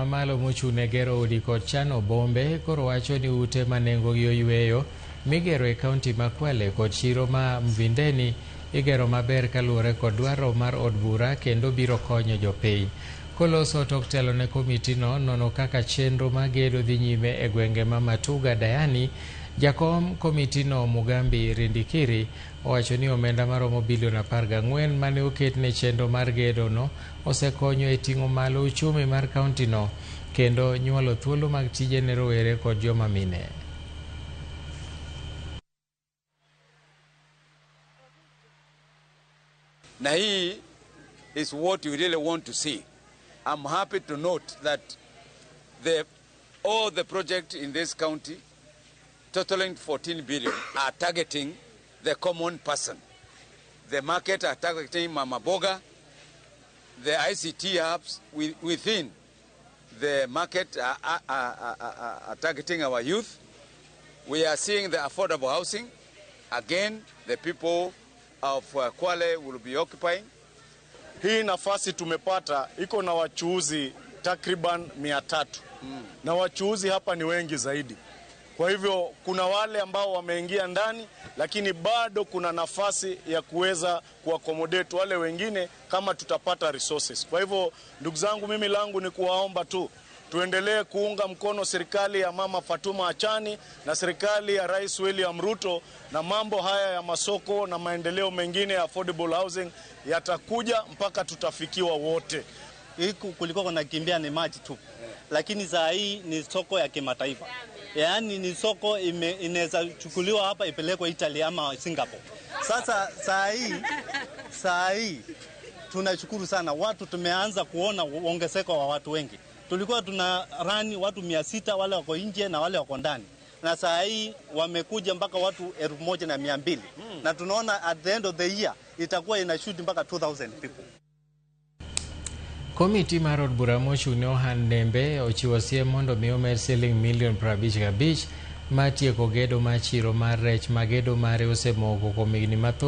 Mamalo mochung' ne gero udi kod chano bombe koro wacho ni ute ma nengogi oyweyo migero e kaunti ma Kwale kod chiro ma Mvindeni igero maber kaluwore kod dwaro mar od bura kendo biro konyo jopiny. Koloso tok telo ne komiti no nono kaka chenro mar gedo dhi nyime e gwenge ma Matuga Dayani, jakom komiti no Mugambi Rindikiri owacho ni omenda maromo bilion 14 mane oket ne chenro mar gedo no osekonyo e ting'o malo uchumi mar kaunti no kendo nyuolo thuolo mag tije ne rowere kod joma mine. Na hii is what you really want to see. I'm happy to note that all the projects in this county, totaling 14 billion, are targeting the common person. The market are targeting Mama Boga, the ICT hubs within the market are targeting our youth. We are seeing the affordable housing. Again, the people of Kwale will be occupying. Hii nafasi tumepata iko na wachuuzi takriban 300. Na wachuuzi hapa ni wengi zaidi. Kwa hivyo kuna wale ambao wameingia ndani, lakini bado kuna nafasi ya kuweza kuaccommodate wale wengine kama tutapata resources. Kwa hivyo ndugu zangu, mimi langu ni kuwaomba tu tuendelee kuunga mkono serikali ya Mama Fatuma Achani na serikali ya Rais William Ruto, na mambo haya ya masoko na maendeleo mengine ya affordable housing yatakuja mpaka tutafikiwa wote. Huku kulikuwa kuna kimbia ni maji tu, lakini saa hii ni soko ya kimataifa. Yaani ni soko inaweza chukuliwa hapa ipelekwe Italy ama Singapore. Sasa saa hii tunashukuru sana watu, tumeanza kuona ongezeko wa watu wengi. Tulikuwa tuna run watu 600 wale wako nje na wale wako ndani, na saa hii wamekuja mpaka watu 1200 na tunaona at the end of the year itakuwa ina shoot mpaka 2000 people. Komiti mar od bura mochung' ne ohand nembe ochiwo siem mondo mi omed siling milion 55 mar tieko gedo mar chiro mar rech ma gedo mare osemoko kuom higni mathoth.